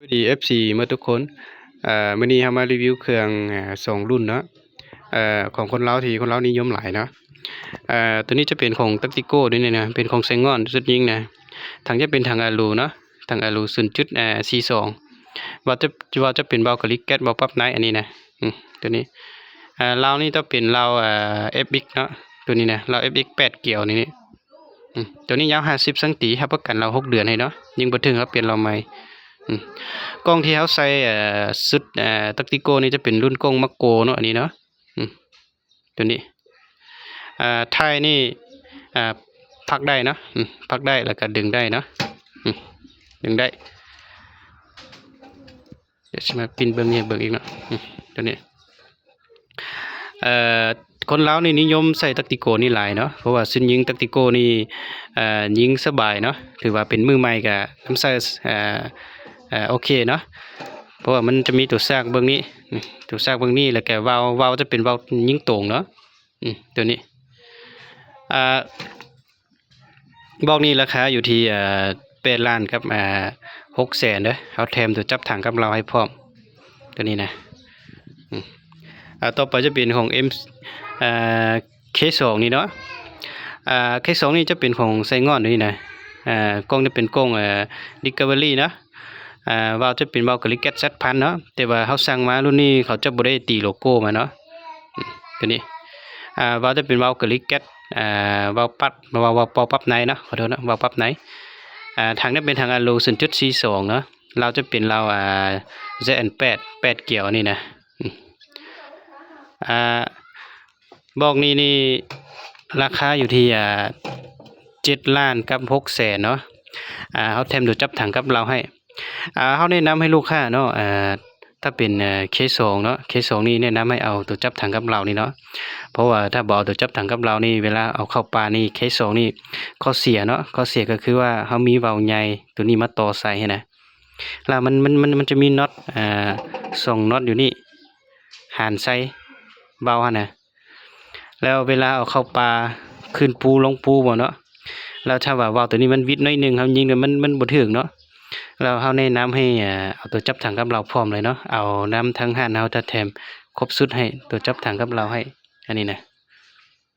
ສະບາຍດີ ເອັຟຊີ ໝົດທຸກຄົນ. ເອີ ມື້ນີ້ເຮົາມາຣີວິວເຄື່ອງ ເອີ ສອງລຸ້ນເນາະ ເອີ ຂອງຄົນລາວ ທີ່ຄົນລາວນິຍົມຫຼາຍເນາະ. ເອີ ໂຕນີ້ຈະເປັນຂອງ Tactico ນີ້ນະ ເປັນຂອງໄຊງ່ອນຊຸດຍິງນະ. ຖັງຈະເປັນຖັງອາລູເນາະ ຖັງອາລູ ສູນຈຸດສີ່ສອງ. ວາວຈະ ວາວຈະເປັນວາວກາລິກແກັດ ວາວປັບໄນ ອັນນີ້ນະ. ອືມ ໂຕນີ້ ເອີ ລາວນີ້ຈະເປັນລາວ ເອີ ເອັຟເອັກເນາະ ໂຕນີ້ນະ ລາວ ເອັຟເອັກ ແປດກຽວນີ້. ອືມ ໂຕນີ້ຍາວຫ້າສິບຊັງຕີ ຮັບປະກັນລາວຫົກເດືອນໃຫ້ເນາະ ຍິງບໍ່ເຖິງເຮົາປ່ຽນລາວໃໝ່. ອືມ ກ້ອງທີ່ເຮົາໃສ່ ເອີ ຊຸດ ເອີ Tactico ນີ້ຈະເປັນລຸ້ນກ້ອງ Makro ເນາະ ອັນນີ້ເນາະ. ອືມ ໂຕນີ້ ເອີ ທ້າຍນີ້ ເອີ ພັກໄດ້ເນາະ. ອືມ ພັກໄດ້ ແລ້ວກໍດຶງໄດ້ເນາະ. ອືມ ດຶງໄດ້. ດຽວຊິມາປິ່ນເບິ່ງໃຫ້ເບິ່ງອີກເນາະ. ອືມ ໂຕນີ້ ເອີ ຄົນລາວນີ້ນິຍົມໃຊ້ Tactico ນີ້ຫຼາຍເນາະ ເພາະວ່າຊຸດຍິງ Tactico ນີ້ ເອີ ຍິງສະບາຍເນາະ ຖືວ່າເປັນມືໃໝ່ກໍນຳໃຊ້ ເອີ ເອີ ໂອເຄເນາະ ເພາະວ່າມັນຈະມີຕົວຊາກເບື້ອງນີ້ ຕົວຊາກເບື້ອງນີ້ ແລ້ວກໍວາວ ວາວຈະເປັນວາວຍິງຕົງເນາະ. ອືມ ໂຕນີ້ ອ່າ ບອກນີ້ລາຄາຢູ່ທີ່ ເອີ ແປດລ້ານກັບ ເອີ ຫົກແສນເດີ. ເຮົາແຖມຕົວຈັບຖັງກັບລາວໃຫ້ພ້ອມ ໂຕນີ້ນະ. ອືມ ອ່າ ຕໍ່ໄປຈະເປັນຂອງ M ເອີ K ສອງນີ້ເນາະ. ອ່າ K ສອງນີ້ຈະເປັນຂອງໄຊງ່ອນນີ້ນະ. ອ່າ ກ້ອງຈະເປັນກ້ອງ ເອີ Discovery ເນາະ. ອ່າ ວາວຈະເປັນວາວກາລິກແກັດ Z ພັນເນາະ ແຕ່ວ່າເຮົາສັ່ງມາລຸ້ນນີ້ເຂົາຈະບໍ່ໄດ້ຕີໂລໂກ້ມາເນາະ. ອືມ ໂຕນີ້ ອ່າ ວາວຈະເປັນວາວກາລິກແກັດ ອ່າ ວາວປັບ ວາວ ວາວເປົ່າປັບໃນເນາະ ຂໍໂທດເນາະ ວາວປັບໃນ. ອ່າ ຖັງນີ້ເປັນຖັງອາລູ ສູນຈຸດສີ່ສອງເນາະ ລາວຈະເປັນລາວ ອ່າ Z ແປດ ແປດກຽວນີ້ນະ. ອືມ ອ່າ ບອກນີ້ນີ້ລາຄາຢູ່ທີ່ ອ່າ ເຈັດລ້ານກັບຫົກແສນເນາະ. ອ່າ ເຮົາແຖມຕົວຈັບຖັງກັບລາວໃຫ້. ອ່າ ເຮົາແນະນຳໃຫ້ລູກຄ້າເນາະ ອ່າ ຖ້າເປັນ K ສອງເນາະ K ສອງນີ້ແນະນຳໃຫ້ເອົາຕົວຈັບຖັງກັບລາວນີ້ເນາະ ເພາະວ່າຖ້າບໍ່ເອົາຕົວຈັບຖັງກັບລາວນີ້ ເວລາເອົາເຂົ້າປ່ານີ້ K ສອງນີ້ ຂໍ້ເສຍເນາະ ຂໍ້ເສຍກໍຄືວ່າເຮົາມີວາວໃຫຍ່ໂຕນີ້ມາຕໍ່ໃສ່ຫັ້ນນະ ແລ້ວມັນ ມັນ ມັນ ມັນຈະມີນັອດ ອ່າ ສອງນັອດຢູ່ນີ້ ຫານໃສ່ວາວຫັ້ນນະ. ແລ້ວເວລາເອົາເຂົ້າປ່າຂຶ້ນພູລົງພູບໍ່ເນາະ ແລ້ວຖ້າວ່າວາວໂຕນີ້ມັນຫວິດໜ້ອຍໜຶ່ງ ເຮົາຍິງແລ້ວມັນ ມັນບໍ່ຖືກເນາະ. ແລ້ວເຮົາແນະນຳໃຫ້ ເອີ ເອົາຕົວຈັບຖັງກັບລາວພ້ອມເລີຍເນາະ ເອົານຳທາງຮ້ານເຮົາຈະແຖມຄົບຊຸດໃຫ້ ຕົວຈັບຖັງກັບລາວໃຫ້ ອັນນີ້ນະ.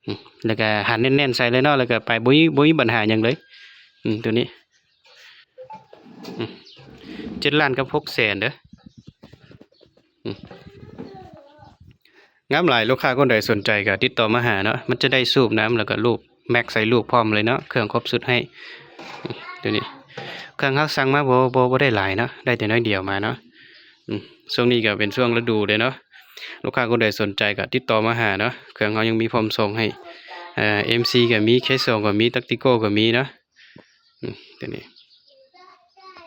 ອືມ ແລ້ວກໍຫັນແໜ້ນໆໃສ່ເລີຍເນາະ ແລ້ວກໍໄປ ບໍ່ມີ ບໍ່ມີບັນຫາຫຍັງເລີຍ. ອືມ ໂຕນີ້ ອືມ ເຈັດລ້ານກັບຫົກແສນເດີ. ອືມ ງາມຫຼາຍ ລູກຄ້າຄົນໃດສົນໃຈກໍຕິດຕໍ່ມາຫາເນາະ ມັນຈະໄດ້ສູບນ້ຳ ແລ້ວກໍລູບແມັກໃສ່ລູກພ້ອມເລີຍເນາະ ເຄື່ອງຄົບຊຸດໃຫ້. ອືມ ໂຕນີ້ ເຄື່ອງເຮົາສັ່ງມາບໍ່ ບໍ່ ບໍ່ໄດ້ຫຼາຍເນາະ ໄດ້ແຕ່ໜ້ອຍດຽວມາເນາະ. ອືມ ຊ່ວງນີ້ກໍເປັນຊ່ວງລະດູເດ້ເນາະ ລູກຄ້າຄົນໃດສົນໃຈກໍຕິດຕໍ່ມາຫາເນາະ ເຄື່ອງເຮົາຍັງມີພ້ອມສົ່ງໃຫ້. ເອີ M C ກໍມີ K ສອງກໍມີ Tactico ກໍມີເນາະ. ອືມ ໂຕນີ້